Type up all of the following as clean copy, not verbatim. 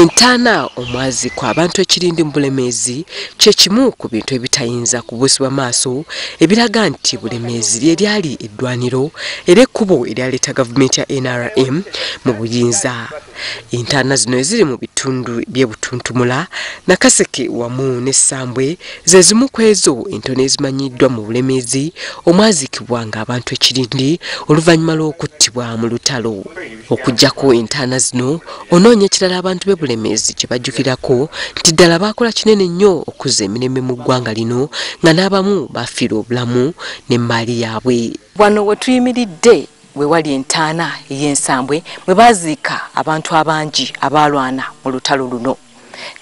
Entaana omwaziikwa abantu ekirindi mu Bulemeezi kye kimu ku bintu ebitayinza kubuusibwa maaso ebiraga nti Bulemeezi lye lyali eddwaniro era ekkubo eryaleeta gavumenti ya NRM mu buyinza. Entaana zino eziri mu bitundu by'e Butuntumula, Nakaseke wamu ne Ssambwe ze zimu ku ezo entono ezimanyiddwa mu Bulemeezi omwaziikibwanga abantu ekirindi oluvannyuma lw'okuttibwa mu lutalo. Okuggyako entaana zino, onoonya ekirala abantu b'e Bulemeezi kye bajjukirako nti ddala baakola kinene nnyo okuzza emirembe mu ggwanga lino nga n'abamu bafiirwa obulamu n'emmaali yaabwe. Wano we tuyimiridde we wali entaana ey'Ensambwe mwe baaziika abantu abangi abaalwana mu lutalo luno.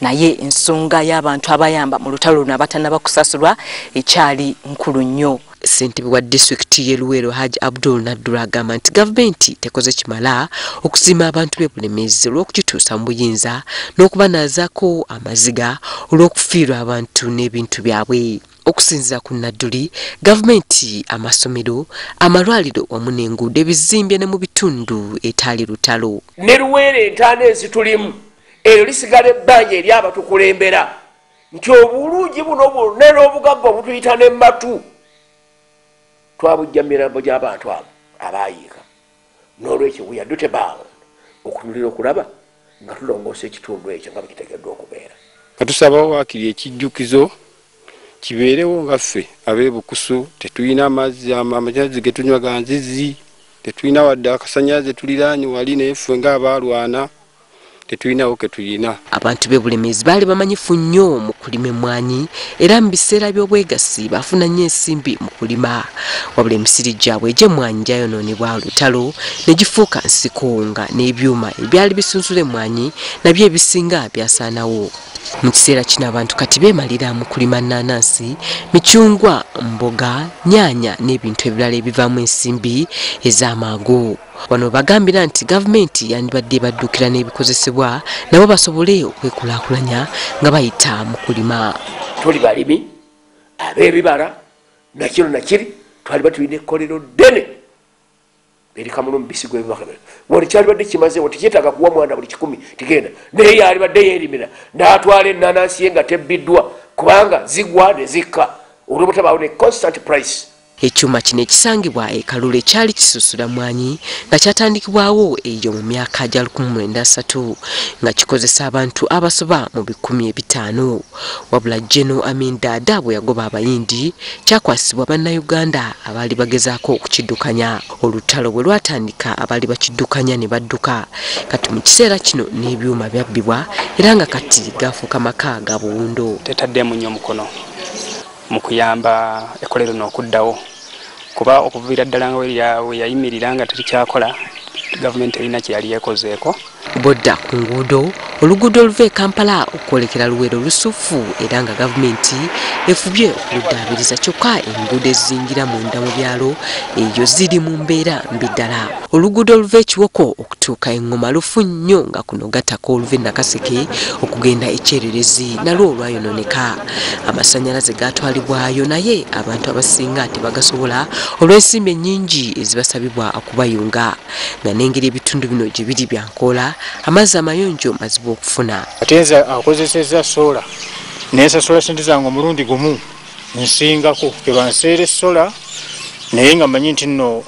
Naye ensonga y'abantu abayamba mu lutalo luno abatannaba kusasulwa ekyali nkulu nnyo. Ssentebe wa disitulikiti y'e Luweero Haji Abdul Naddula agamba nti gavumenti tekoze kimala okusiima abantu b'e Bulemeezi olw'okukituusa mu buyinza n'okubanaazaako amaziga olw'okufiirwa abantu n'ebintu byabwe. Okusinziira ku Nadduli, gavumenti amasomero, amalwaliro wamu n'enguudo ebizimbye ne mu bitundu etaali lutalo. Ne Luweero entaana ezitulimu eryo lisigala ebbanja eri abatukulembera nti obulungi buno bwonna n'obugagga obutuyita n'emmatu twabujja mirambo gy'abantu abo abaayiika. N'olwekyo we are duty bound okutunulira okulaba nga tulongoosa ekitundu ekyo nga bwe kiteekeddwa okubeera. Katusaba waakiri ekijjukizo kibeerewo nga ffe ab'e Bukusu tetulina amazzi, amazzi ge tunywa ga nzizi, tetulina wadde akasannyalaze tuliraanye wali, naye ffe ng'abaalwana tetulinawo ke tulina. Abantu b'e Bulemeezi baali bamanyifu nnyo mu kulima emmwanyi era mu biseera by'obwegassi baafuna nnyo ensimbi mu kulima. Wabula emisiri gyabwe egy'emmwanyi gyayonoonebwa olutalo ne gifuuka nsiko nga n'ebyuma ebyali bisunsula emmwanyi nabyo ebisinga byasaanawo. Mu kiseera kino abantu kati beemalira mu kulima nnaanansi, micungwa, mboga, nnyaanya n'ebintu ebirala ebivaamu ensimbi ez'amangu. Wano bagambira nti gavumenti yandibadde ebaddukira n'ebikozesebwa nabo basobole okwekulaakulanya nga bayita mu kulima. Tuli balimi ab'ebibala nakino nakiri twaliba tulina ekkolero ddene erikamula omubisi gw'ebibala. Wano kyalibadde kimazeewo tekyetaaga kuwa mwana buli 10 tigenda, naye yalibadde yeerimira n'atwala ennaanansi ye nga tebbiddwa kubanga zigwa ne zikka olw'obutabaawo ne constant price. Ekyuma kino ekisangibwa e Kalule kyali kisusula mwanyi nga kyatandikibwawo eyo mu myaka gya 1930 nga kikozesa abantu abasoba mu 500. Wabula General Amin Dada bwe yagoba Abayindi kyakwasibwa Bannayuganda abaali bagezaako okukiddukanya. Olutalo bwe lwatandika abaali bakiddukanya ne badduka. Kati mu kiseera kino n'ebyuma byabbibwa era nga kati gafuuka maka ga buwundo. Tetaddemu nnyo omukono mu kuyamba ekkolero n'okuddawo kuba okuviira ddala nga we yayimirira nga terikyakola gavumenti erina kye yali yeekozeeko. Bodda ku nguudo, oluguudo oluva e Kampala okwolekera Luweero lusufu era nga gavumenti efubye okuddaabiriza kyokka enguudo ezizingira munda mu byalo eyo ziri mu mbeera mbi ddala. Oluguudo oluva e Kiwoko okutuuka e Ngoma lufu nnyo nga kuno gattako oluva e Nakaseke okugenda e Kyererezi nalwo lwayonooneka. Amasannyalaze gaatwalibwayo naye abantu abasinga tebagasobola olw'ensimbi ennyingi ezibasabibwa okubayunga nga n'engeri ebitundu bino gye biri bya nkoola amazzi amayonjo mazibu okufuna. Ate nze akozesezza sola nensasula sente zange omulundi gumu nsingako kebanseera essola naye nga mmanyi nti nno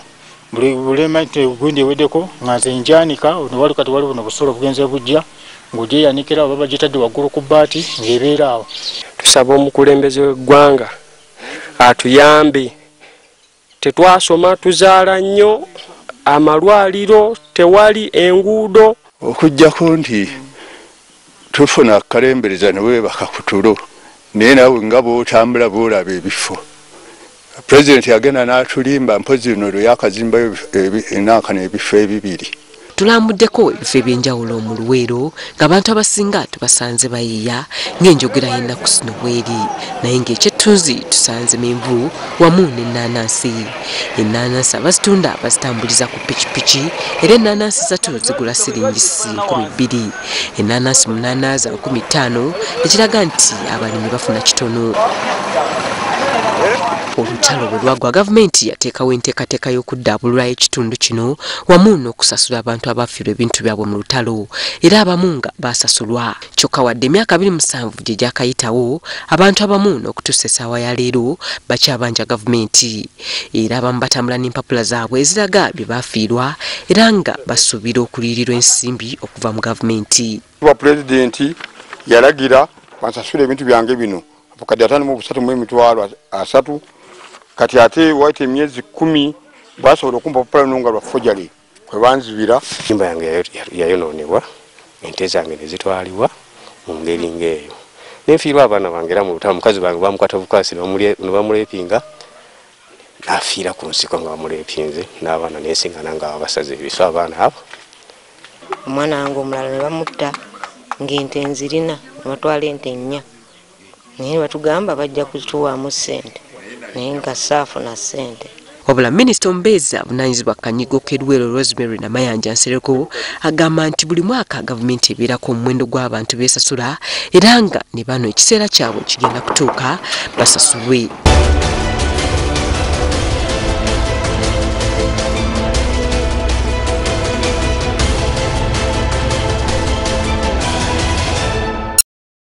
bulema gundi eweddeko nga nze njanika wali kati wali buno busola obugenze bujja ng'ogyeyanikira oba bagitadde waggulu ku bbaati ng'ebeera awo. Tusaba omukulembeze w'eggwanga atuyambe, tetwasoma tuzaala nnyo, amalwaliro tewali, enguudo. Okuggyako nti tufuna akalembereza ne weebaka ku tulo naye naawe nga bw'otambula bw'olaba ebifo. Pulezidenti yagenda n'atulimba mpozzi luno lwe yakazimbayo enankano ebifo ebibiri. Tulambuddeko ebifo eby'enjawulo mu Luweero ng'abantu abasinga tubasanze bayiiya ng'enjogera y'ennaku zino bw'eri, naye ng'ekyettunzi tusanze menvu wamu n'ennaanansi. Ennaanansi abazitunda bazitambuliza ku pikipiki era ennaanansi 3 zigula siringi 2,000, ennaanansi 8 za 5,000 ekiraga nti abalimi bafuna kitono. Olutalo bwe lwagwa, gavumenti yateekawo enteekateeka y'okuddaabulula ekitundu kino wamu n'okusasula abantu abafiirwa ebintu byabwe mu lutalo, era abamu nga baasasulwa. Kyokka wadde emyaka 27 gye gyakayitawo, abantu abamu n'okutuusa essaawa ya leero bakyabanja gavumenti, era abamu batambula n'empapula zaabwe eziraga bye baafiirwa era nga basuubira okuliyirirwa ensimbi okuva mu gavumenti. Pulezidenti yalagira bansasule ebintu byange bino obukadde 53 300. Kati ate waita emyezi 10 basobola okumpa obupapula luno nga lwa forgery kwe banzibira. Ennyumba yange yayonoonebwa, ente zange ne zitwalibwa mu ngeri ng'eyo. Nenfiirwa abaana bange era mu lutalo, mukazi bange bamukwata bukwasi ne bamuleepinga, n'afiira ku nsiko nga bamuleepinze, n'abaana nensingana nga babasaze ebiso abaana abo. Omwana wange omulala ne bamutta ng'ente nzirina, ne batwala ente 4, naye batugamba bajja kutuwaamu ssente, naye nga saafuna ssente. Wabula minisita omubeezi avunaanyizibwa Kanyigo k'e Luweero Rosemary Namayanja Nsereko agamba nti buli mwaka gavumenti ebeerako omuwendo gw'abantu beesasula, era nga ne bano ekiseera kyabwe kigenda kutuuka basasulwe.